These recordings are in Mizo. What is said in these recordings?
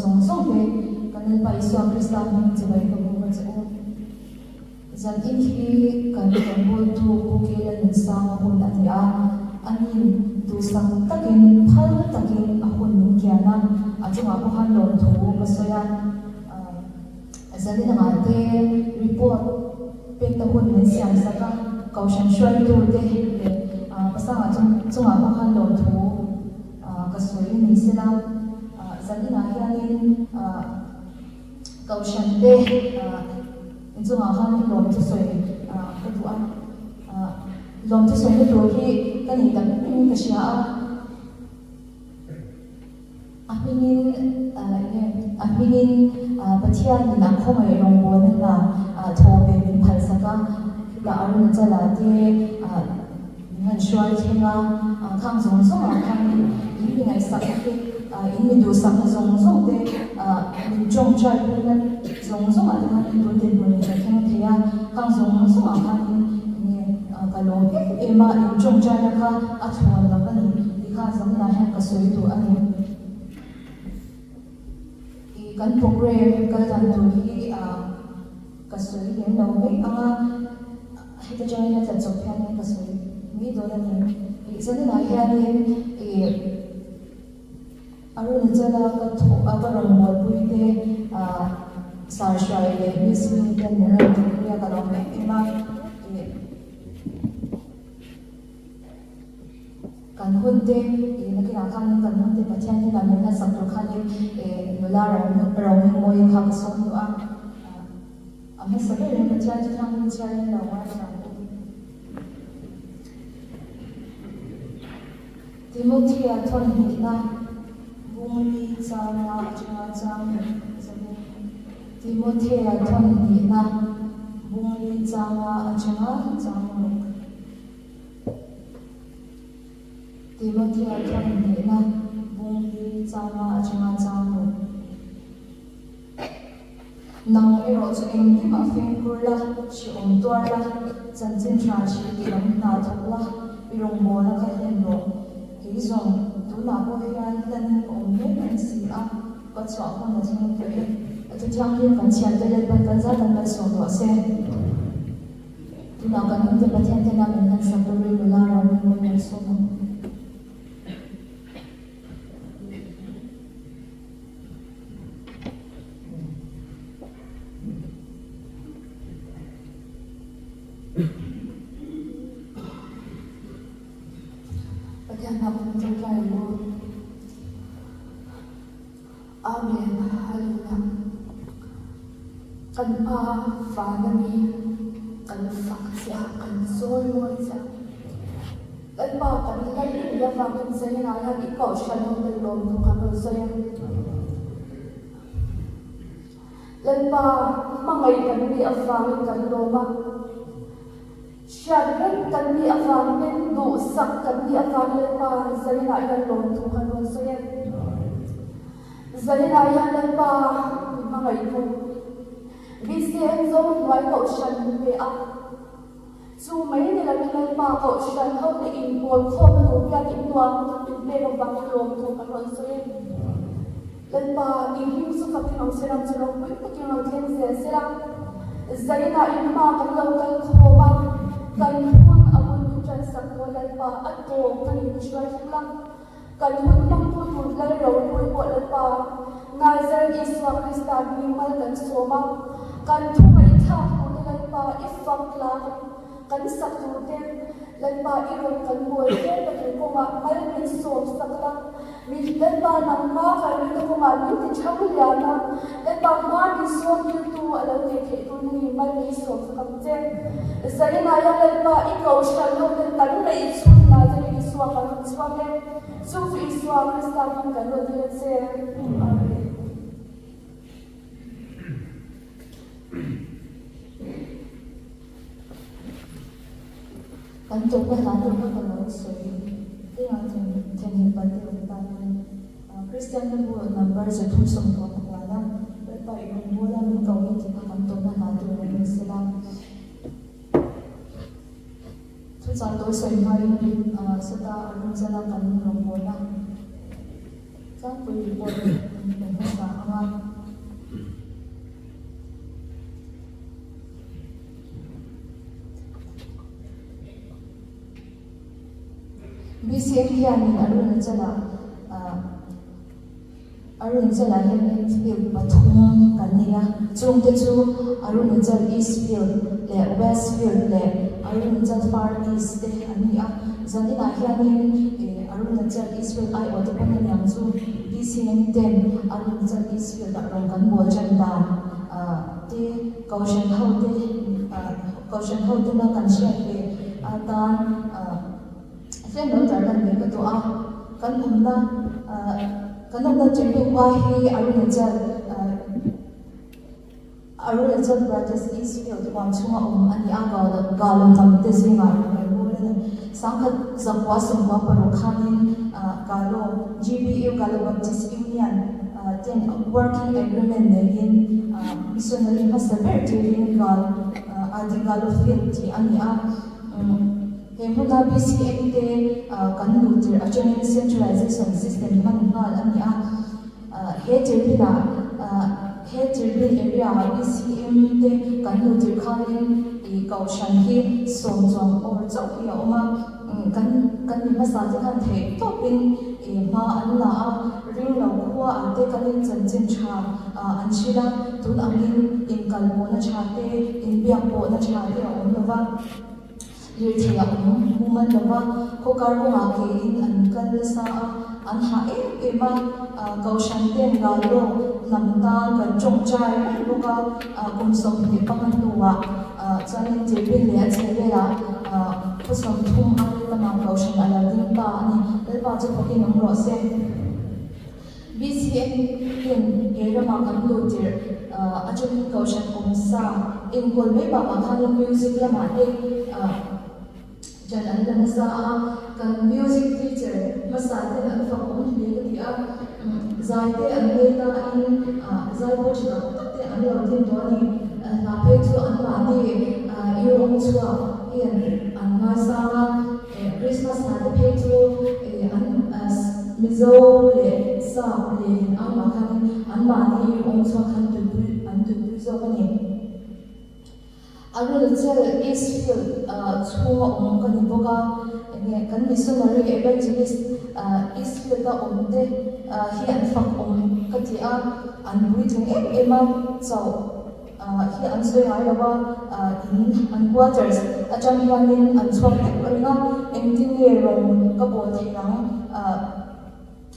zawng zawng te kan Lalpa Isua Krista hming chibai ka buk a che u. Zanin hi kan rawngbawltu Pu Kela Nunsanga hun a ni a, anin duhsak takin phal takin a hun min kian a, a chungah pawh khan lawmthu ka sawi a. Zanin anga te report pekna hun min siam sak a, Kohhran hruaitu te leh pasanga chungah pawh khan lawmthu ka sawi a ni sela. Zaninah hianin Kohhran te inchungah khan lawmthu sawi ka duh a, lawmthu sawina tur hi ka nei tak em ka hria a. A hmingin enge a hmingin Pathianin a khawngaih rawngbawlna hna thaw ve min phalsak a, chutah Arunachala te min han hruai thleng a, khang zawng zawngah khanin in mi ngaihsakna te, in mi duhsakna zawng zawng te, min tawngtai puina zawng zawngah te khanin tun dinhmun in ka thleng thei a, khang zawng zawngah khanin enge ka lawm em em a, in tawngtaina kha a thlawn lo a ni. Tikhan zaninah hian ka sawi duh a ni. I kan program kal dan tur hi ka sawi lem lo mai ang a, heta tangin a tla chawp hianin ka sawi mai dawn a ni. I zaninah hianin i Arunachala ka thawh a ka rawn buaipui te Sir Hruai leh Miss Wing ten min rawn thawkpui a ka lawm em em a. I. Kan hun te, ih nakinah khanin kan hun te Pathian hnenah min hnasak tur khanin ih nula ro hmingmawi kha ka sawm duh a. A hmasa berin Pathian chu thangin chhiarin lo ngaithla ang u. Timothea thawn hnihna bung li changa atanga chang zavin. Timothea thawn hnihna bung li changa atanga chang ruk. Timothea thawn hnihna bung li changa atanga chang ruk. Nang erawh chu engkimah fimkhur la, hrehawm tuar la, chanchin tha hrih tih lam hna thawk la, i rawngbawlna kha hlen rawh. Kei zawng, tunah pawh hian hlanin ka awm mek a ni si a, ka chhuah hun a thleng tawh e. A thu thianghlim kan chhiarte Lalpan kan zat an malsawm rawh se. Tunah kan hunte Pathian tena min hlansak turin nula ro min rawn malsawm ang. Pathian hna kan tawngtai ang u. Amen. Hallelujah. Kan Pa van a mi, kan fak che a, kan chawi mawi che a. Lalpa kan lal i nih avangin zaninah hian i kohhran ho ten lawmthu kan rawn sawi a. Lalpa hmangaih kan nih avangin kan lawm a. Hriat reng kan nih avangin duhsak kan nih avangin Lalpa zaninah hian lawmthu kan rawn sawi a. Zaninah hian Lalpa min hmangaih thu BCM Zohnuai kohhran min pe a. Chu mai ni lovin Lalpa Kohhran hote inpawl khawmna tur biakin nuam tak min pek avangin lawmthu kan rawn sawi a. Lalpa, i hlim chu fakin awm se ram chu ropui takin rawn thleng zel sela. Zainah in hma kan lo kal khawm a, kan hun a bul min ṭan sak dawn Lalpa, a tawp kan in hruai thleng la. Kan hun hmangtu tur Lal ropui pawh Lalpa, Nazareth Isua Krista hming mal kan sawm a, kan thu ngaihthlak turte Lalpa i fak la, kan sak turte Lalpa i rawn kan bawl zel na tur kawngah mal min sawm sak la, min Lalpa nangma kan rinna kawngah min ti thang lian a, Lalpa hma min sawm tirtu a lo nei theih tur na ni mal min sawm sak ang che. Zaninah hian Lalpa i kohhran ho ten kan ngaihchhun Nazareth Isua kan rawn chhuak e. Chu chu Isua Krista hming kan rawn dil a che. Amen. Kan tawpna hla tur kha ka lo sawi eng a theihnghilh palh te awm ta in Kristian hlabu number 325 a Lalpa i rawngbawla min ko hi tih kha kan tawpna hla tur a ni sela. Thuchah tawi sawi hmain sawta a run zala kan rawngbawlna tlangpui report. pe hmasa ang a. BCM hianin Arunachala Arunachala hianin field pathum kan nei a, chungte chu Arunachal East Field leh West Field leh Arunachal Far East te an ni a. Zaninah hianin Arunachal East Field aiawhte pawn a niang chu BCM ten Arunachal East Field-ah rawn kan bawl tan dan te Kohhran hote Kohhran hotena kan hriat ve atan tlem lo tar lan ve ka duh a, kan awmna kan awmna Tuipui khua hi Arunachal Arunachal Pradesh East Field huam chhunga awm a ni a, Galo hnam te zingah rawn kan bur a ni. Sangkhat zakua 96 khanin Galo GBU Galo Baptist Union ten working agreement neiin missionary hmasa ber turin Gal Adi Galo Field tih a ni a. He hmuna BCM te kan luh tirh atangin centralization system hman nghal a ni a. He tirhbinah he tirhbin area ah BCM te kan luh tirh khanin kohhran hi sawm chuang awr chauh hi a awm a. Kan kan mi hmasa te khan theih tawpin hma an la a, ring lo khua ah te kalin chanchin tha an hrilh a, tun angin inkal pawhna tha te, inbiak pawhna tha te a awm lo va, lirthei a awm mumal lo va, khawkar kawngah keiin an kal nasa a, an hah em em a, Kohhran ten Galo hnam tan kan tawngtai reng bawk a, kum 25 hnuah chuanin Tirpin leh a chhe velah khaw 30 a lamah Kohhran a lo ding ta a ni. Lalpa chu fakin awm rawh se. BCM ten he ramah kan luh tirh atangin Kohhran awmsa enkawl mai bakah khanin music lamah te Ṭan an la nasa a, kan music teacher hmasa ten an fak awm hle ka ti a, zai te an nei ta in zai pawh ṭha tak tak te an lo din tawh a ni. Hla phei chu an mahni ir awm chhuak hi an ngaisang a, Christmas hla te phei chu an Mizo leh Sap leh in ang mah khanin an mahni ir awm chhuak khan tuipui an tuipui zawk a ni. Arunachal East Field chhunga awm ka ni bawk a, enge kan missionary evangelist East Field a awm te hi an fak awm ka ti a, an puitling em em a, chauh hi an sawi ngai lo a, in an quarters atang hianin an chhuak vek reng a, engtin nge rawng ka bawl theih ang?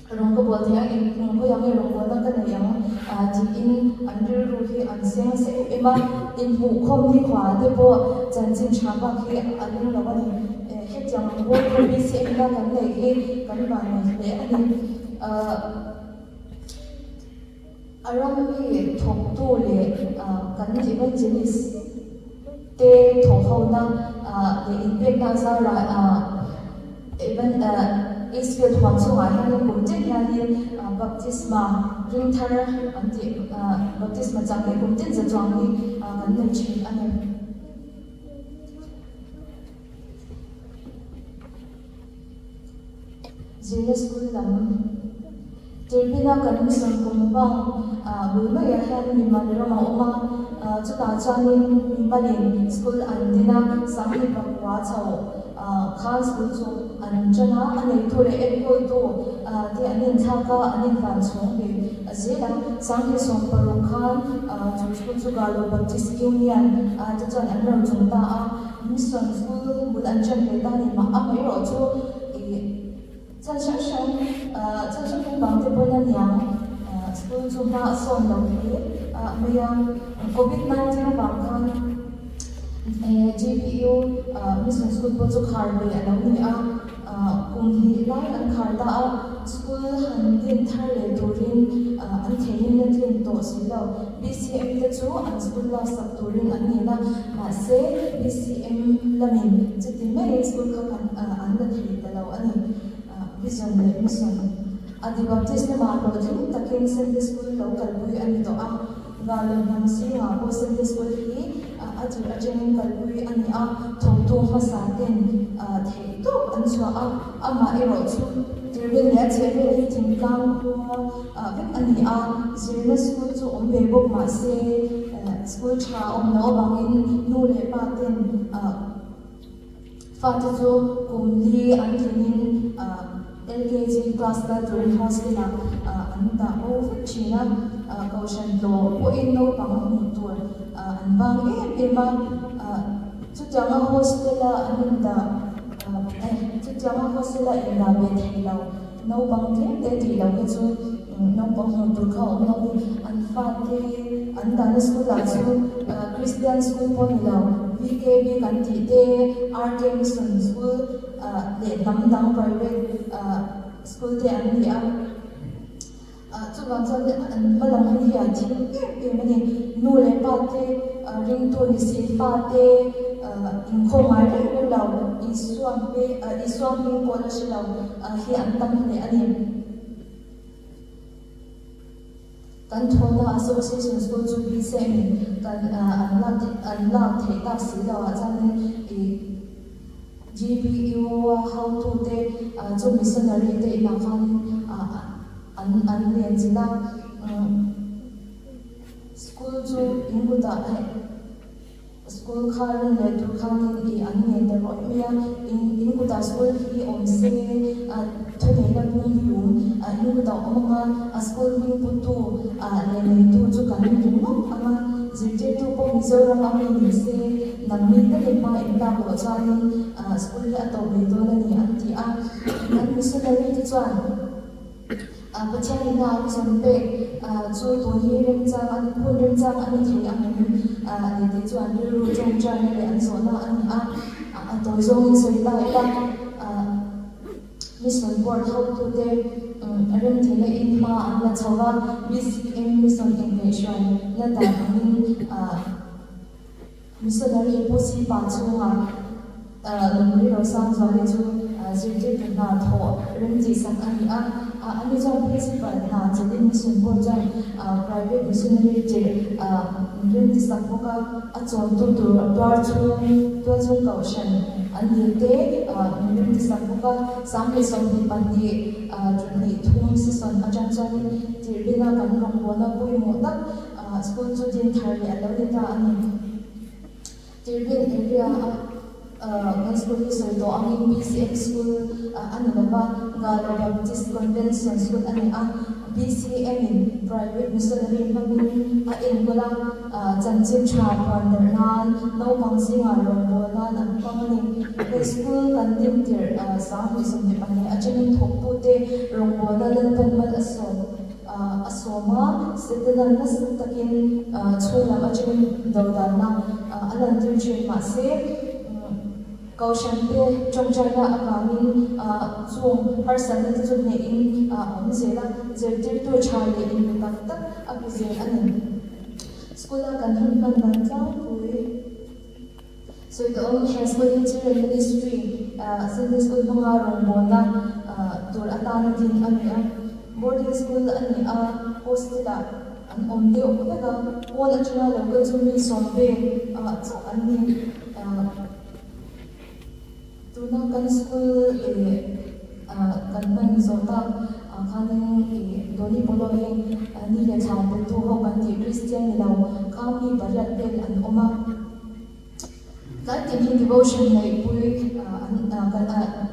Rawng ka bawl thei a, eng eng khawi ang nge rawng bawlna ka nei ang tiin an rilru hi an seng nasa em em a, inhmuhkhawm ni khuaah te pawh chanchin tha bak hi a ring lo a ni. Hetiang ang bawk hi BCM na kan neih hi kan vannei hle a ni. A ram mi thawktu leh kan evangelist te thawhhona leh inpekna zarah Eastfield huam chungah hianin kum tin hianin baptisma ring thar an tih baptisma chang hi kum tin za chuang hi kan nei thin a ni. Zirna school lam Turbina kan sawmkum bang bul maiah hian mimal ram a awm a, chutah chuanin mimalin school an din a, Sangni pakua chho khan school chu an tan a, a neitu leh enkawltu te an inthlak a, an inhlan chhawng ve zel a, Sangni 60 khan chu school chu Galo Baptist Union te chuan an rawn chung ta a. Mission school bul an ṭan ve ta ni mah amaherawh chu ih chhan hrang hrang chhan hrang hrang vang te pawn a niang school chu hma a sawn lo hle mai a, covid 19 avang khan GPU mission school pawh chu khar ve a lo ni a. Kum hnih lai an khar ta a, school han din thar leh turin an theihin la tlin tawh si lo. BCM te chu an school lak sak turin an nin a, mahse BCM lamin chuti maiin school kha kan an la thei ta lo a ni. Vision leh Mission Adi Baptist lamah hlawhtling takin Sunday School lo kalpui a ni tawh a. Vanlawng hnam zingah pawh Sunday School hi a tir atangin kalpui a ni a, thawktu hmasa ten theihtawp an chhuah a, amah erawh chu Tirhbel leh a chhehvel hi thingtlang khua vek a ni a, zirna school chu awm ve bawk mah se school tha a awm loh avangin nu leh pa ten fate chu kum li an tlinin LKG class kal turin hostel ah an dah bo vek thin a, kohhran tlawh pawhin naupang hmuh tur an vang em em a, chutianga hostel a an indah chutianga hostel a indah ve thei lo naupang tlem te tih loh hi chu naupang hmuh tur kha a awm lo a ni. An fate an dahna school ah chu Christian school pawh ni lo, VKB kan tih te, RK Mission School, leh hnam dang private school te an ni a, chuvang chuan an hma lam hun hi a thim em em a ni. Nu leh pa te ringtu ni si fa te inkhawm ngai reng reng lo, Isua hmel Isua hming pawh la hre lo hi an tam hle a ni. Kan thawhna Association School chu BCM in kan an lak an lak theih tak si lo ah chuanin ih GBU a hotute chu missionary te inah khanin an an len chilh a, school chu in kutah school kha rin leh tur khanin ih an ngen ta rawih mai a, in in kutah school hi awm se thuneihna pum hlum in kutah awm ang a, a school hming putu leh neitu chu kan ringawt ang a, zirtirtu pawh Mizoram a mi ni se nangni takin hma in lak loh chuanin school hi a tawp ve dawn a ni an ti a, kan missionary te chuan. Pathian ina an zawn pek chu tun hi remchang an hun remchang a ni thei ang em ni tih chu an rilru tawngtaina leh an zawhna a ni a, a tawi zawngin sawi ta ila Mission Board hotute remtihna in hma an la chho va, BCM Mission inkaihhruaina dan angin Missionary Pu Sipa chhungah Lungri Rosangzuali chu zirtirtu hna thawh remtihsak a ni a. Ani chuan Principal hna chelin Mission Board chuan Private Missionary tirh remtisak bawk a, a chawmtu tur tuarchhung tualchhung kohhran an dil te min remtisak bawk a. 2022 Ṭuhnih thum season aṭang chuanin tirhbina kan rawngbawlna pawimawh tak School chu din thar leh a lo ni ta a ni. Tirhbin area a kan school hi sawi tawh angin BCM school a ni lo va, Galo Baptist Convention School a ni a. BCM in private missionary hmangin a enkawl a, chanchin tha puan darh nan naupang zingah rawngbâwl nan an hmang a ni. He school kan din tirh 2022 atangin thawktute rawngbâwlna Lalpan mal a sawm. A sawm a, Setana nasa takin chhung lam atangin dodanna a lantir thin. Mahse, Kohhrante tawngtaina avangin chung harsatna te chu hnehin a awm zel a, zirtirtu tha leh inpe tak tak a pe zel a ni. School-a kan hun hman dan tlangpui sawi tawh awm he school hi Children Ministry Sunday School hmanga rawngbawlna tur atana din a ni a. Boarding school a ni a, hostel-ah an awm deuh vek a, pawn atanga lo kal chu mi sawm vel chauh an ni. Tuna kan school ih kan hman zawh tak ah khanin ih Doni Polo hi ni leh thla petu ho kan tih Christian ni lo kha mi pariat vel an awm a. Tlai tin hi devotion neihpui an kan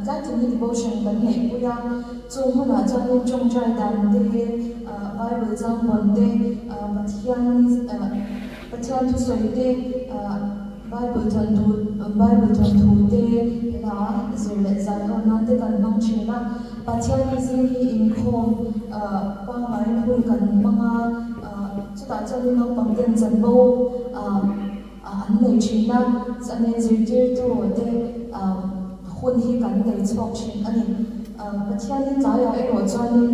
tlai tin hi devotion kan neihpui a, chung hmunah chuanin tawngtai dan te, Bible changvawn te, Pathian Pathian thusawi te, Bible thawnthu Bible thawnthu te hla zir leh zai ho nan te kan hmang thin a, Pathian hi zing hi inkhawm pangngai hun kan hmang a, chutah chuanin naupang ten chanvo an nei thin a, chuanin zirtirtu te hun hi kan nei chhuak thin a ni. Pathian hi tlaiah erawh chuanin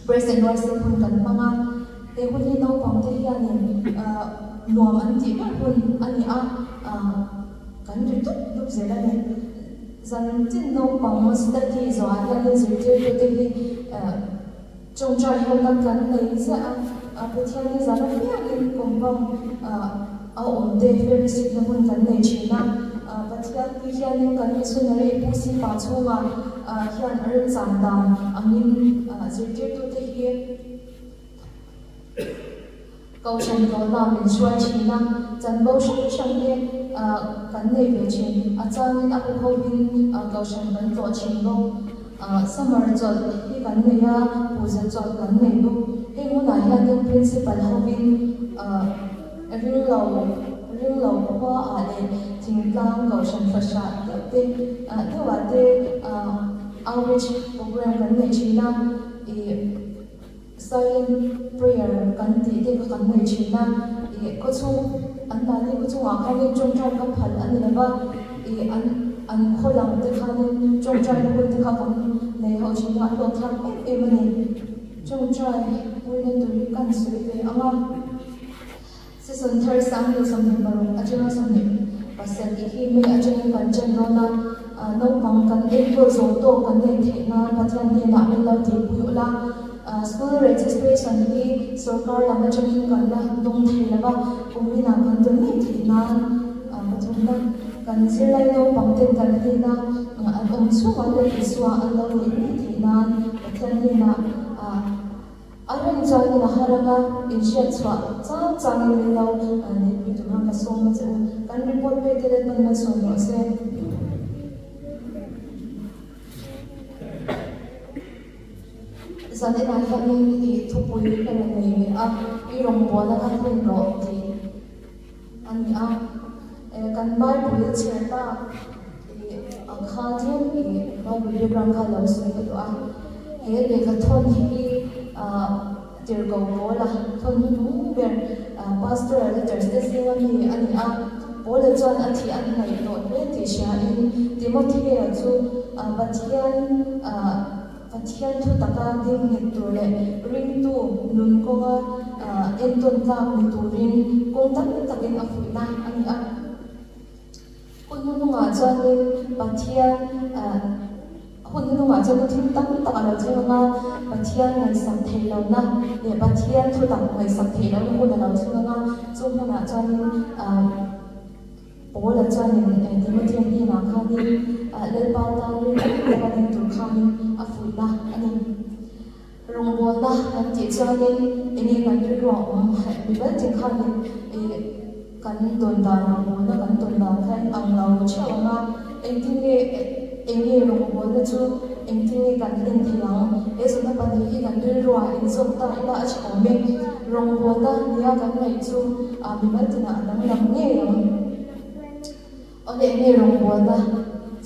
Praise and Worship hun kan hmang a, he hun hi naupang te hianin nuam an tih ber hun a ni a, kan ri dup dup zel a ni. Zan tin naupang study zawhah hianin zirtirtu te hi Chawngchai ho tak kan nei ziah a, Pathian hi zan apiangin compound a awm te fellowship na hun kan nei thin a, Pathian hi hianin kan missionary Pu Principal chhungah hian a remchan dan angin zirtirtute hi Kohhran tlawhna min hruai thin a, chanvo hrang hrang te kan nei ve thin. A changin a huhovin kohhran kan tlawh thin bawk. Summer chawlh hi kan nei a, puja chawlh kan nei bawk. Heng hunah hianin Principal hovin ringlo ringlo khua ah leh thingtlang kohhran fahrah deuh te deuhah te outreach program kan nei thin a. Ih. Silent prayer kan tih te kha kan nei thin a, ih khawchhung an mahni khawchhungah khanin tawngtai kha phal a ni lova, ih an an khaw lang te khanin tawngtai na hun te kha kan nei ho thin a, a hlawhthlak em em a ni. Tawngtai puina tur hi kan sawi ve ang a. Season thar 2026 atanga 27 hi May atangin kan ṭan dawn a, naupang kan enkawl zawh tawk kan neih theih nan Pathian hnenah min lo tihpui ula. School registration hi sorkar lam atangin kan la dawng thei lo va, kuminah kan dawn ngei theih nan pathumna kan zirlai naupang ten kan hnena an awm chhungah leh Isua an lo neih ngei theih nan Pathian hnenah A rem chuanin a har anga inhriat chhuah chang changin min lo neihpui tura ka sawm a che u. Kan report pek te let pawn malsawm rawh se. Zan enah hianin i thupui ka rawn nei ve a, i rawngbawlna kha hlen rawh tih a ni a. Kan Bible chhiar tak i ang kha tlem i Bible background kha lo sawi ka duh a. He lehkha thawn hi tirhkoh Paula thawn hnuhnung ber pastoral letters te zinga mi a ni a. Paula chuan a thih a hnaih tawh hle tih hriain Timothea chu Pathian Pathian thu taka ding nghet tur leh ringtu nun kawnga entawn tlak ni turin kawng tam takin a fuihna a ni a. Hun hnuhnungah chuanin Pathian hun hnuhnungah chuanin thil tam tak a lo thleng ang a, Pathian ngaihsak theih lohna leh Pathian thu tak ngaihsak theih lohna hun a lo thleng ang a, chu hmunah chuanin Paula chuanin Timothea hnenah khanin Lalpa tan rinawm taka ding tur khanin a fuihna a ni. Rawngbawlna kan tih chuanin enge kan rilru a awm mimal tin khanin kan dawn dan rawngbawlna kan dawn dan kha in ang lo theuh ang a, engtin nge enge rawngbawlna chu engtin nge kan hlen thei ang? He zawhna pahnih hi kan rilruah inzawm ta ila a tha awm e. Rawngbawlna nia kan ngaih chu mimal tinah a danglam ngei ang. Awle enge rawngbawlna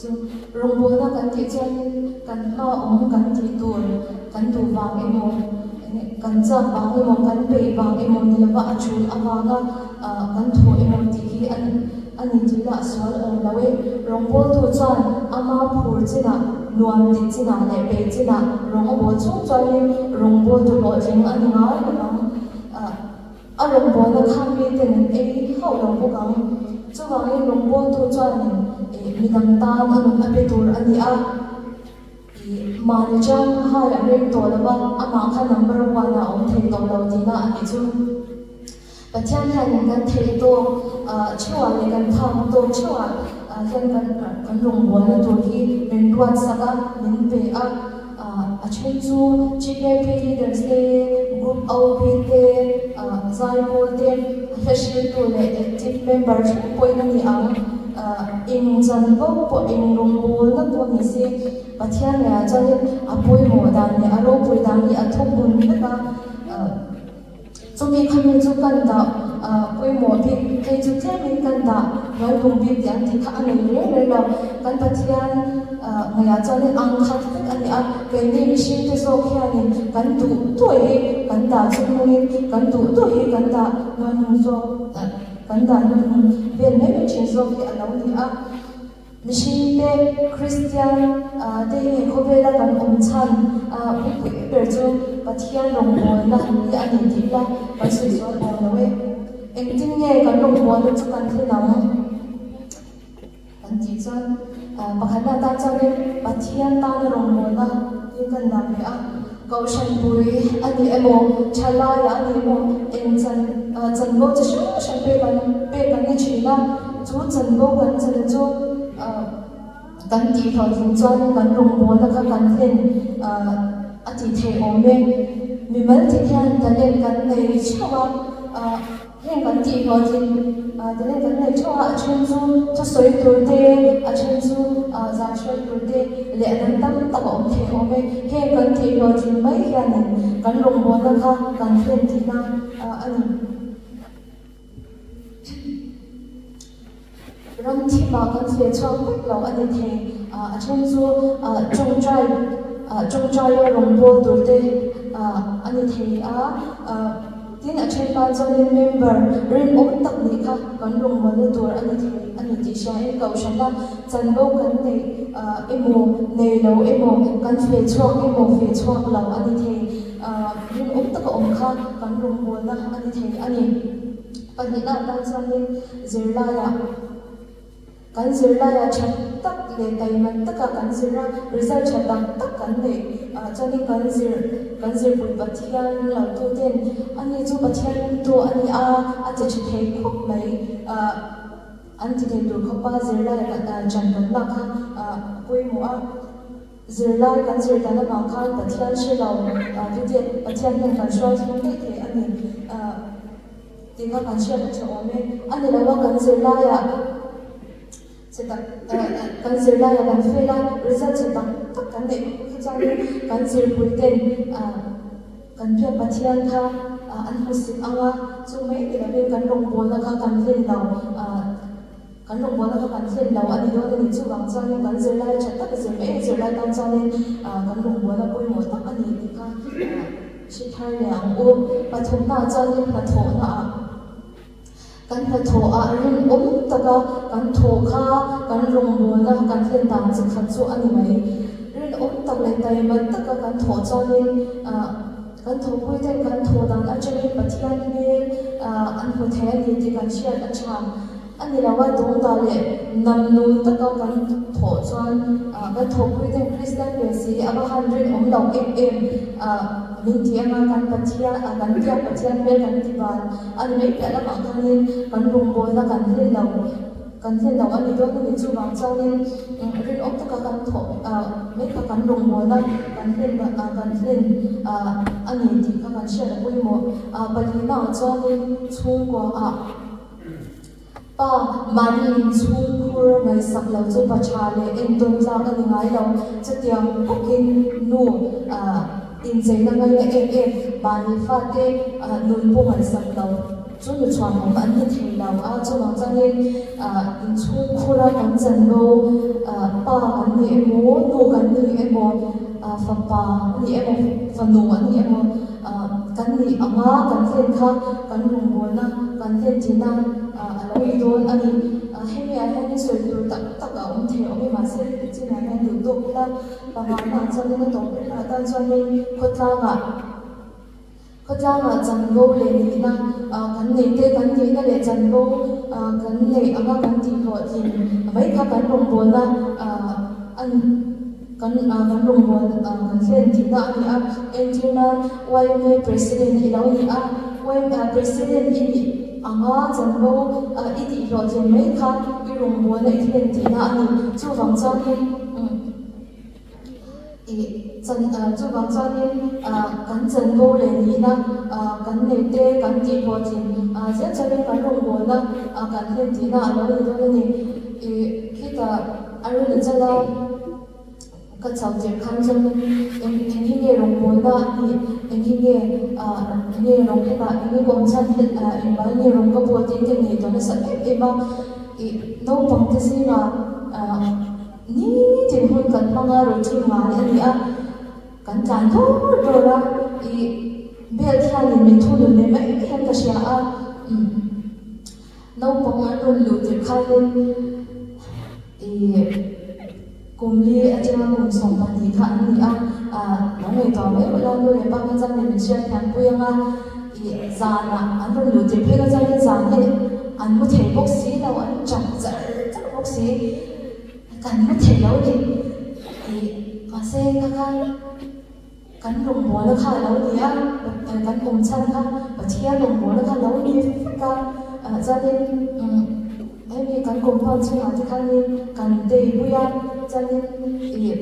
chu? Rawngbawlna kan tih chuanin kan hma awm kan tih tur kan duh vang emaw, kan chak vang emaw, kan peih vang emaw ni lova a tul avanga kan thawh emaw tih hi a a ni tih lah sual awm lo e. Rawngbawltu chuan ama phur chinah, nuam tih chinah leh peih chinah rawng a bawl chung chuanin rawngbawltu hlawhtling a ni ngai lo ang. A rawngbawlna kha miten an ei hauh lo bawk ang. Chuvangin rawngbawltu chuanin midang tan a nun a pe tur a ni a. Ih, mahni chang hai a reng tawh lo va, amah kha number one ah a awm thei tawh lo tihna a nih chu. Pathian hianin kan theih tawk theuhah leh kan phak tawk theuhah hian kan kan rawngbawlna tur hi min ruatsak a, min pe a. A then chu GKP leaders te, Group OP te, Zaipawl te, hla hriltu leh active member thleng pawhin a ni ang. Eng chanvo pawh, eng rawngbawlna pawh ni se, Pathian ngeiah chuanin a pawimawh dan leh a ropui dan hi a thawk hun vek a. Chumi khami chu kan dah pawimawh bik, hei chu tlemin kan dah hnuaihlung bik tih an tih kha a nei reng reng lo. Kan Pathian ngaihah chuanin ang khat vek a ni a, keini mihringte zawk hianin kan duh duh hi kan dah chungnungin kan duh duh hi kan dah hnuaihnung zawk, kan dah hnuaihnung vel mai mai thin zawk hi a lo ni a. Mihringte, Kristian, te hi khawvela kan awm chhan puipui ber chu Pathian rawngbawlna hi a ni tih ila kan sawi sual awm lo e. Engtin nge kan rawngbawlna chu kan thlen ang? Kan tih chuan pakhatna atan chuanin Pathian tana rawngbawlna hi kan dah ve a. Kohhran pui a ni emaw, thalaiah a ni emaw, eng chan chanvo chi hrang hrang pek an pek an ni thin a, chu chanvo kan chan chu Kan tih hlawhtling chuan kan rawngbawlna kha kan hlen a tih theih awm e. Mimal tin hian talent kan nei theuh a, heng kan tih hlawhtlin talent kan nei theuh a, a then chu thusawi tur te, a then chu zan hriat tur te leh a dang tam tak a awm thei awm e. Heng kan tih hlawhtlin mai hianin kan rawngbawlna kha kan hlen tihna a ni. Ram thimah kan feh chhuak vek lo a ni thei. A then chu tawngtai tawngtaia rawngbâwl tur te a ni thei a. Tin, a then tan chuanin member rinawm tak nih kha kan rawngbâwlna tur a ni thei a ni tih hriain kohhrana chanvo kan neih emaw nei lo emaw kan feh chhuak emaw feh chhuak lo a ni thei. Rinawm taka awm kha kan rawngbâwlna a ni thei a ni. Pahnihna atan chuanin zirlaiah kan zirlaiah tha tak leh taimat taka kan zir a, result tha tak tak kan neih chuanin kan zir kan zirpui Pathian ringlotu ten ani chu Pathian ringtu a ni a, a che tha thei khawp mai. An ti thei tur khawpa zirlai chan kan lak kha a pawimawh a. Zirlai kan zir dan avang khan Pathian hre lo Pathian Pathian hian kan hruai thleng daih thei a ni tih kha kan hriat a tha awm e. A ni lo a kan zirlaiah che tak kan zirlaiah kan fail a, result che tak tak kan neih kha chuanin kan zirpui ten kan biak Pathian kha an hmusit ang a, chu mai ni lovin kan rawngbawlna kha kan hlen lo. Kan rawngbawlna kha kan thlen lo a ni dawn a ni. Chuvang chuanin kan zirlai tha tak zir mai a, zirlai tan chuanin kan rawngbawlna pawimawh tak a ni tih kha hre thar leh ang u. Pathumnaah chuanin hnathawhnaah kan hnathawhah rinawm taka kan thawh kha kan rawngbawlna kan thlen dan chi khat chu a ni mai. Rinawm tak leh taima taka kan thawh chuanin kan thawhpuiten kan thawh dan atangin Pathian hmel an hmu thei a ni tih kan hriat a tha. A ni lo a, dawngta leh namnul taka kan thawh chuan kan thawhpui ten Kristian ve si a va han rinawm lo em em min ti anga kan Pathian kan biak Pathian hmel kan ti ban a ni mai piah lamah khanin kan rawngbawlna kan hlen lo kan hlen lo a ni dawn a ni. Chuvang chuanin rinawm taka kan thawh mai kha kan rawngbawlna kan hlen kan hlen a ni tih kha kan hriat a pawimawh. Palinaah chuanin chhungkua ah. Pa, mahni inchhungkhur ngaihsak lo chu pa tha leh entawn tlak a ni ngai lo. Chutiang bawkin nu incheina ngaina em em, mahni fate nun pawh ngaihsak lo chu nu chhuanawm an ni thei lo a. Chuvang chuanin inchhungkhura kan chanvo, pa kan ni emaw, nu kan ni emaw, fapa a ni emaw, fanu a ni emaw, Kan nih anga kan hlen kha kan rawngbawlna kan hlen tihna a lo ni dawn a ni. Hemi ah hianin sawi tur tak tak a awm thei awm e, mahse heti chinah hian duh tawk ila pangana chuanin a tawp ber atan chuanin khawtlangah khawtlangah chanvo leh nihna kan neih te kan nihna leh chanvo kan neih anga kan tihhlawhtlin mai kha kan rawngbawlna a ni. Kan kan rawngbâwl kan hlen tihna a ni a, entir nan yma President i lo ni a, yma President i nih anga chanvo i tih hlawhtlin mai kha i rawngbâwlna i hlen tihna a ni. Chuvang chuanin i chan chuvang chuanin kan chanvo leh nihna kan neih te kan tih hlawhtlin zel chuanin kan rawngbâwlna kan hlen tihna a lo ni dawn a ni. I khitah. A rawn inchal a, ka chau tirh khan chuan eng eng hi nge rawngbawlna a nih, eng hi nge ah eng nge rawng hetah eng nge kawm chhan het ah engvang nge rawng ka bawl tiin ka nei tawh nasa em em a, ih naupang te zingah ah nitin hun kan hmang a routine ngai a ni a, kan tlan dawr dawr a, ih belt hianin min thunun leh mai hian ka hria a, umm. Naupang an rawn luh tirh khanin ih kum li atanga kum 12 kha an ni a, ah lo ngaihtuah mai rawh la, nu leh pa kha chuan min hriat thiam pui ang a, ih zanah an rawn luh tirh phei kha chuanin zan hi an mu thei bawk si lo, an chak char char bawk si, kan mu thei lo ni, ih mahse kha khan. Kan rawngbawlna kha a lo ni a, kan awm chhan kha Pathian rawngbawlna kha a lo ni vek a, chuanin he Hemi kan compound chhungah te khanin kan tei pui a, chuanin ih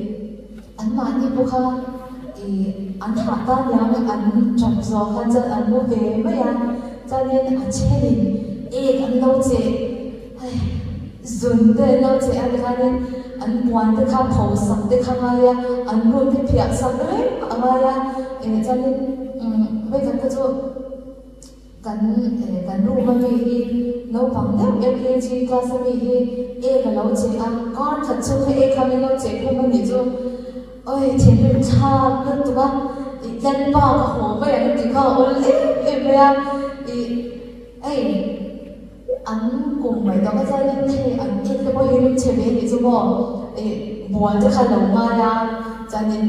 anmahni pawh kha ih an hah ta niang an tap zawh khan chuan an mu ve mai a, chuanin a thenin ek an lo cheh hei zun te an lo cheh a tikhanin an puan te kha pho sak te kha ngai a, an room te phiah sak reng a ngai a, ih chuanin umm vawikhat te chu. Kan kan room a mi hi naupang deuh LKG class a mi hi ek a lo che a, kar khat chhung kha ek kha min lo che khum a nih chu oi thinrim thlak lutuk a, ih Lalpa ka haw mai ang tih kha a awl em em mai a, ih hei an kum mai tawh kha chuan hei an ek te pawh hi rim chhe ve a nih chu maw ih bual te kha lo ngai a chuanin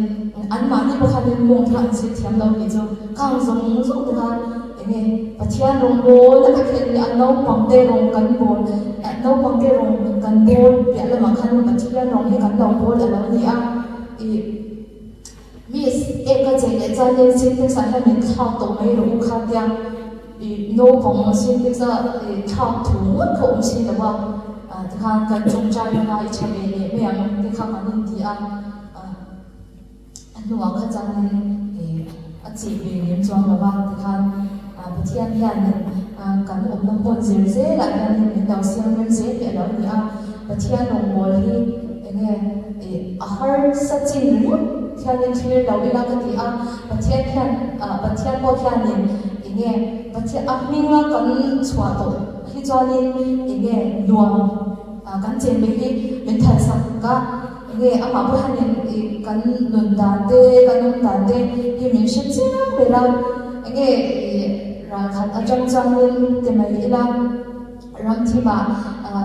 anmahni pawh khanin mawng te kha an chhit thiam lo a nih chu khang zawng zawng te khan Enge Pathian rawngbawl na tak hian a naupang te rawng kan bawl naupang te rawng kan bawl piah lamah khan Pathian rawng hi kan lo bawl a lo ni a ih Miss e ka chei leh chuan eng syntax ah hian min thlak tawh mai rawh u kha tia ih naupang syntax a ih thlak thu ngawt kha awm si lo a tikhan kan tawngtai nana i tha ve leh mai ang te kha kan inti a. A hnuah kha chuanin a chih ve lem chuang lo va, tikhan Pathian hianin kan awmna hmun zir zelah hianin min lo siam rem zel hi a lo ni a. Pathian rawngbâwl hi enge a harsa chin ringawt hianin thlir lo ila ka ti a, Pathian hian Pathian pawh hianin enge Pathian a hminga kan chhuah tawh hi chuanin enge nuam kan chen ve hi min thalsak a. Nge amah pawh hianin ih kan nun dan te, kan awm dan te hi min hre chiang ber a, enge ih ral khat atang chuanin ti mai ila ram thimah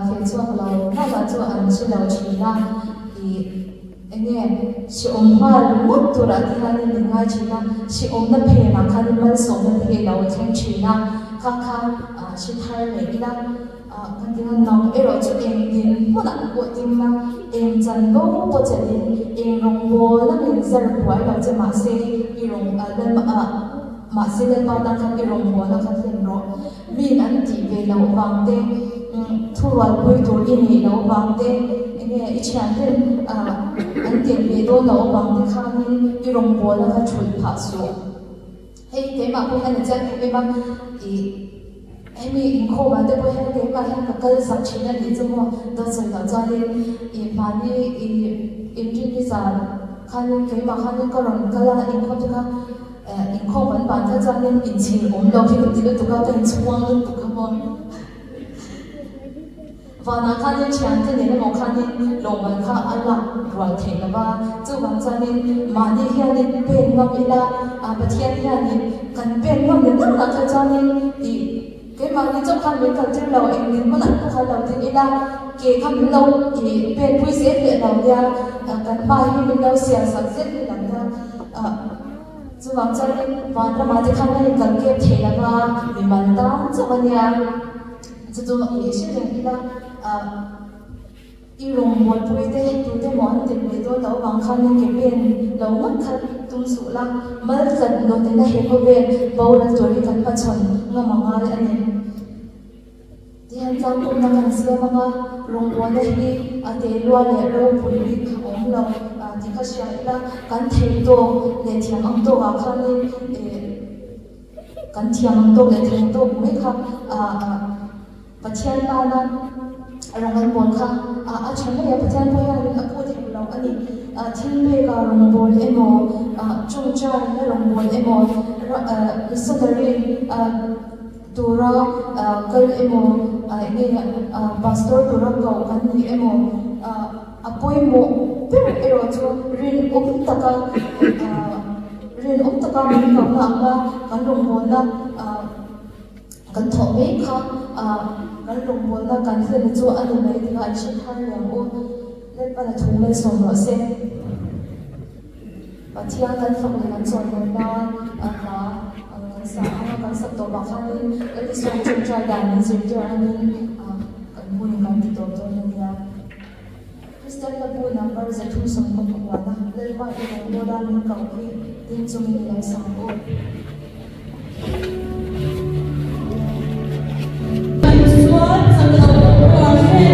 feh chhuak lo hlauhah chu an hre lo thin a, ih enge hrehawm nghal ringawt turah te hianin min ngai thin a, hrehawmna phenah khanin malsawmna te hi a lo thleng thin a, kha kha hre thar leh ila. Ka ti a, nang erawh chu eng din hmunah pawh ding la, eng chan bo pawh chelhin, eng rawngbawl a min zar buai lo che mahse i rawng ah mahse Lalpa tan khan i rawngbawl a kha hlen rawh. Min an tih ve loh vang te, thurualpui tur i neih loh vang te, enge i thianten an tel ve dawn loh avang te khanin i rawngbawl a kha thulh phah suh. Hei keimah pawh hian a chiang em em a, ih hemi inkhawmah te pawh hian keimah hian ka kal zak thin a nih chu maw dawt sawi loh chuanin ih mahni ih inrinni zan khanin keimah khanin ka rawn kal a inkhawm te kha eh inkhawm an ban kha chuanin inchhir awm lo hi ka ti lutuk a ka inchhuang lutuk a maw. Vanah khanin thiante nen emaw khanin lawmman kha a lak rual theih lo va, chuvang chuanin mahni hianin pen ngam ila, Pathian hianin kan pen ngam leh tak lah kha chuanin ih keimahni chauh khan min kaltir lo, eng din hmunah pawh khan lo ding ila, ke kha min lo ih pen pui zel leh lo nia, kan hma hi min lo siam sak zel leh lo nia. Chuvang chuanin vanramah te khan a inkal kep theih lo va, mimal tan chauh a nia. Chu chu i hre reng ila, i rawngbawlpui te tute maw an tel ve dawn loh avang khan i ke pen lo ngawt kha tum suh la, mal tlat nawtin a he khawvel boral tur hi kan hmachhawn ngam a ngai a ni. Tihian tlangkawmna kan siam anga rawngbawlna hi a te lua leh ropui bik a awm lo tih kha hria ila, kan thei tawk leh thiam ang tawkah khanin Kan thiam ang tawk leh thei ang tawk mai kha Pathian tana rawng an bawl kha a tha mai a, Pathian pawh hianin a phut hek lo a ni. Thil peka rawng bawl emaw, tawngtaina rawng bawl emaw, missionary tura kal emaw, enge pastor tura koh kan ni emaw, A pawimawh ber erawh chu rinawm taka rinawm taka min hlauhna anga kan rawngbawlna kan thawh mai kha kan rawngbawlna kan hlen chu a ni mai tia an hre thar leh ang u. Lalpan a thu malsawm rawh se. Pathian kan fak leh kan chawimawi nan hla kan sa anga kan sak tawh vang khanin Lal Isua ṭawngṭai dan min zirtir angin kan hun kan ti tawp dawn a nia. Kristian Hlabu number 329 Lalpa i rawngbawla min koh hi ding chungin i lo sang u. Chuan chaklo rual hre.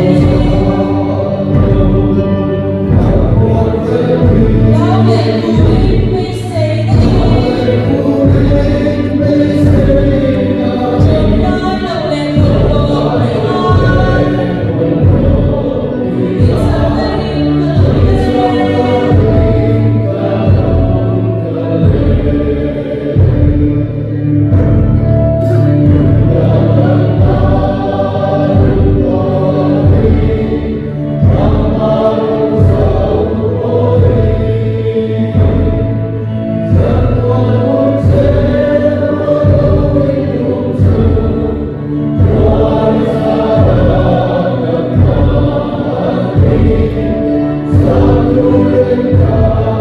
Hallelujah.